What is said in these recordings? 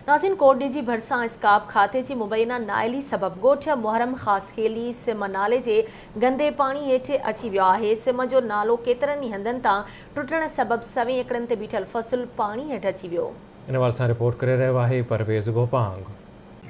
ناظرين ڪوٽڏيجي ڀرسان اسڪاپ کاتي جي مبينا نااهلي سبب ڳوٺ محرم خاصخيلي سم نالي جي گندي پاڻي هيٺ اچي ويو آهي، سم جو نالو ڪيترن ئي هنڌن تان ٽٽڻ سبب سوين ايڪڙن تي بيٺل فصل پاڻي هيٺ اچي ويو. ان حوالي سان رپورٽ ڪري رهيو آهي پرويز گوپانگ.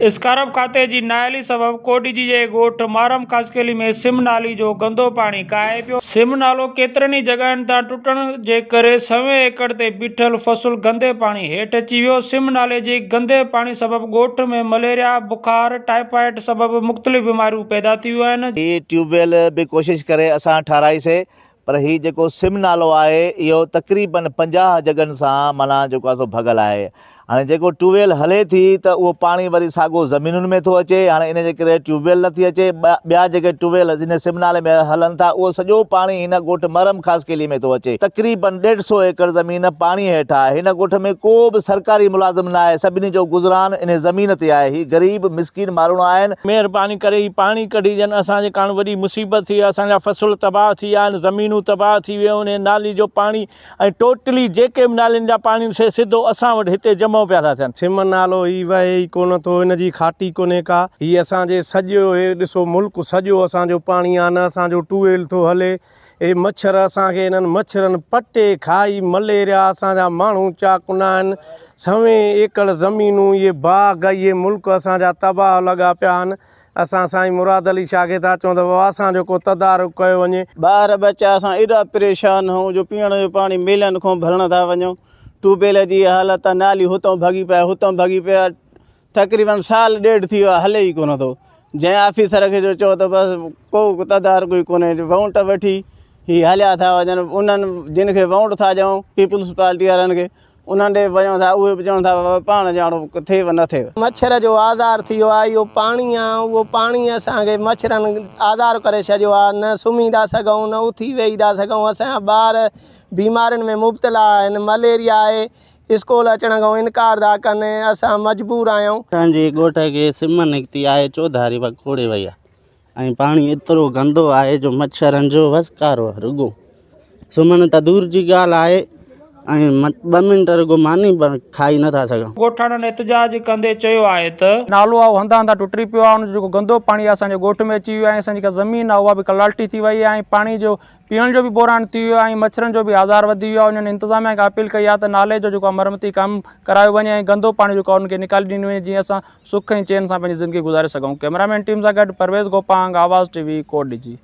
اسڪارپ کاتي جي نااهلي سبب ڪوٽڏيجي جي ڳوٺ محرم خاصخيلي ۾ سم نالي جو گندو پاڻي ڪاهي پيو. سم نالو ڪيترن ئي جڳهين تان ٽٽڻ جي ڪري سوين ايڪڙ تي بيٺل فصل گندي پاڻي هيٺ اچي ويو. سم نالي جي گندي پاڻي سبب ڳوٺ ۾ مليريا، بخار، ٽائيفائيڊ سبب مختلف بيماريون پيدا ٿي ويون آهن. هي ٽيوب ويل به ڪوشش ڪري اسان ٺاهرائي سي پر هي جيڪو سم نالو آهي اهو تقريبن 50 جڳهن سان معنيٰ جيڪو آهي سو ڀڳل آهي. هاڻي جيڪو ٽيوب ويل هلي ٿي ته اهو پاڻي وري ساڳو زمينن ۾ ٿو اچي هاڻي ان جي ڪري ٽيوب ويل نٿي اچي ٻيا جيڪي ٽيوب ويل ان سم نالي ۾ هلن ٿا اهو سڄو پاڻي هن ڳوٺ محرم خاصخيلي ۾ ٿو اچي تقريبن ڏيڍ سو ايڪڙ زمين پاڻي هيٺ آهي هن ڳوٺ ۾ ڪو به سرڪاري ملازم نه آهي سڀني جو گذران ان زمين تي آهي هي غريب مسڪين ماڻهو آهن. مهرباني ڪري هي پاڻي ڪڍي ڏين اسان جي ڪاڻ وڏي مصيبت ٿي اسان جا فصل تباهه ٿي ويا آهن زمينون تباهه ٿي ويون آهن نالي جو پاڻي ۽ ٽوٽلي جيڪي به نالين جا پاڻي سي سڌو اسان وٽ هتي جمع پيا ٿا ٿين. سم نالو هي وهي ئي ڪونه ٿو هن جي کاٽي ڪونهي ڪا. هي اسان جي سڄو هي ڏسو ملڪ سڄو اسان جو پاڻي آ نه اسان جو ٽويل ٿو هلي. هي مڇر اسان کي هنن مڇرن پٽي کائي مليريا اسان جا ماڻهو چاڪ نه آهن. سوين ايڪڙ زمينون اهي باغ اهي ملڪ اسان جا تباهه لڳا پيا آهن. اسان سائين مراد علي شاهه کي ٿا چئون ته بابا اسان جو ڪو تدارڪ ڪيو وڃي. ٻار ٻچا اسان ايڏا پريشان هئون جو پيئڻ جو پاڻي ميلن کان ڀرڻ ٿا وڃون. ٽيوب ويل جي اها حالت آ نالي هتان ڀڳي پئي هتان ڀڳي پئي آ تقريبن سال ڏيڍ ٿي ويو آ هلي ئي ڪونه ٿو. جنهن آفيسر کي جو چئو ته بس ڪو تدارڪ ئي ڪونهي وونٽ وٺي هي هليا ٿا وڃن انهن جن کي وونٽ ٿا ڏيون پيپلز پارٽي وارن کي انهن ڏي وڃون ٿا اهي به چون ٿا بابا پاڻ ڄاڻو ٿئيو نه ٿئيو. مڇر جو آزار ٿي ويو آهي اهو پاڻي آ اهو پاڻي اسان کي مڇرن آزار ڪري ڇڏيو آ نه سمهي ٿا سگهون نه اٿي ويهي ٿا سگهون اسان جا ٻار بيمارين ۾ مبتلا آهن مليريا آهي اسڪول اچڻ کان انڪار ٿا ڪن اسان مجبور آهيون. اسان جي ڳوٺ کي سم نڪتي آهي چوڌاري وڪوڙي وئي آهي ۽ پاڻي ايترو گندو آهي جو مڇرن جو وسڪارو آهي رڳو سمهڻ ته دور جي ڳالهه آهي ۽ ٻه منٽ رڳو ماني به کائي نٿا سگهون. ڳوٺاڻن احتجاج ڪندي چيو آهي ته. نالو آهي اهو هنڌان هنڌان ٽٽي پيو آهي ان جو جيڪو گندو پاڻي آهي اسان جي ڳوٺ ۾ اچي ويو آهي ۽ اسان جي جيڪا زمين آهي اها به ڪلاٽي ٿي وئي آهي ۽ پاڻي جو پيئڻ جو به بحران ٿي ويو آهي ۽ مڇرن جو به آزار وڌي ويو آهي انهن انتظاميا کي اپيل ڪئي آهي ته نالي جو جيڪو آهي مرمتي ڪم ڪرايو وڃي ۽ گندو پاڻي جيڪو آهي ان کي نيڪالي ڏني وڃي جيئن اسان سک ۽ چين سان پنهنجي زندگي گذاري سگهون ڪئميرا مين ٽيم سان گڏ پرويز گوپانگ آواز ٽي وي ڪوٽ ڏجي.